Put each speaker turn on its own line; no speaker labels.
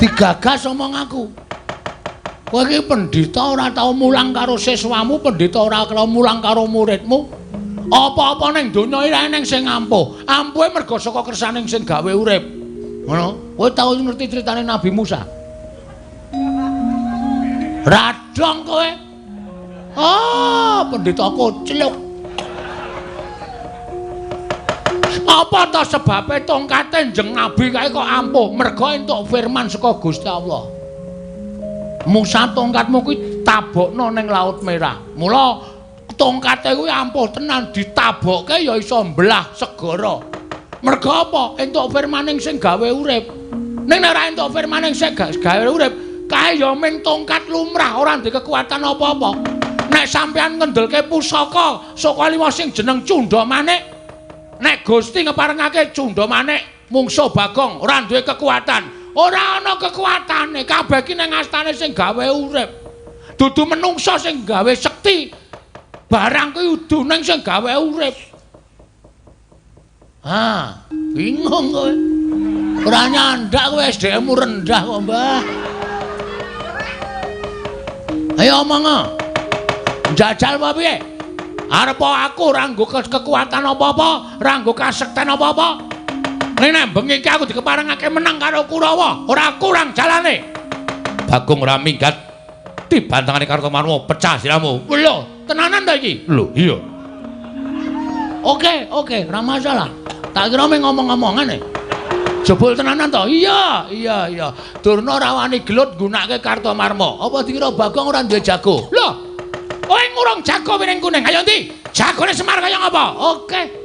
Digagas omong aku. Kowe iki pendhita ora tau mulang karo siswamu, pendhita ora tau mulang karo muridmu. Apa-apa ning donya iki eneng sing ampuh. Ampuhe mergo saka kersaning sing gawe urip. Ngono. Kowe tau ngerti critane Nabi Musa? Radong kowe. Ah, pendhita kocluk. Apa ta sebabe tongkate Njeng Nabi kae kok ampuh? Mergo entuk firman saka Gusti Allah. Musa, tongkatmu kuwi tabokno ning Laut Merah. Mula tongkate kuwi ampuh tenan, ditabokke ya iso mbelah segara. Mergo apa? Entuk firmaning sing gawe urip. Ning nek ora entuk firmaning sing gawe urip, kae ya ming tongkat lumrah, ora ndek kekuatan apa-apa. Nek sampeyan ngendelke pusaka saka lima sing jeneng Cunda Manik, nek Gusti ngeparengake Cunda Manik mungsuh Bagong ora duwe kekuatan. Ora ana kekuatane, kabeh ki ning astane sing gawe urip. Dudu menungsa sing gawe sekti. Barang kuwi udu ning sing gawe urip. Ah, bingung kowe. Ora nyandak kowe, SDM-mu rendah kok, Mbah. Ayo omong. Njajal apa piye? Arep aku ora nggo kekuatan apa-apa, ora nggo kasekten apa-apa. Ning nek bengi iki aku dikeparengake menang karo Kurawa, ora kurang jalane. Bagong ora minggat, dibantangane Kartomarmo, pecah siramu. Lho, tenanan ta iki? Lho, iya. Oke, oke, ora masalah. Tak kira mung ngomong-ngomongan e. Jebul tenanan to? Iya, iya, iya. Durna ora wani gelut nggunakake Kartomarmo. Apa dikira Bagong ora duwe jago? Lho, kowe ngurung jago piring kuning. Ayo ndi? Jagone Semar kaya ngapa? Oke.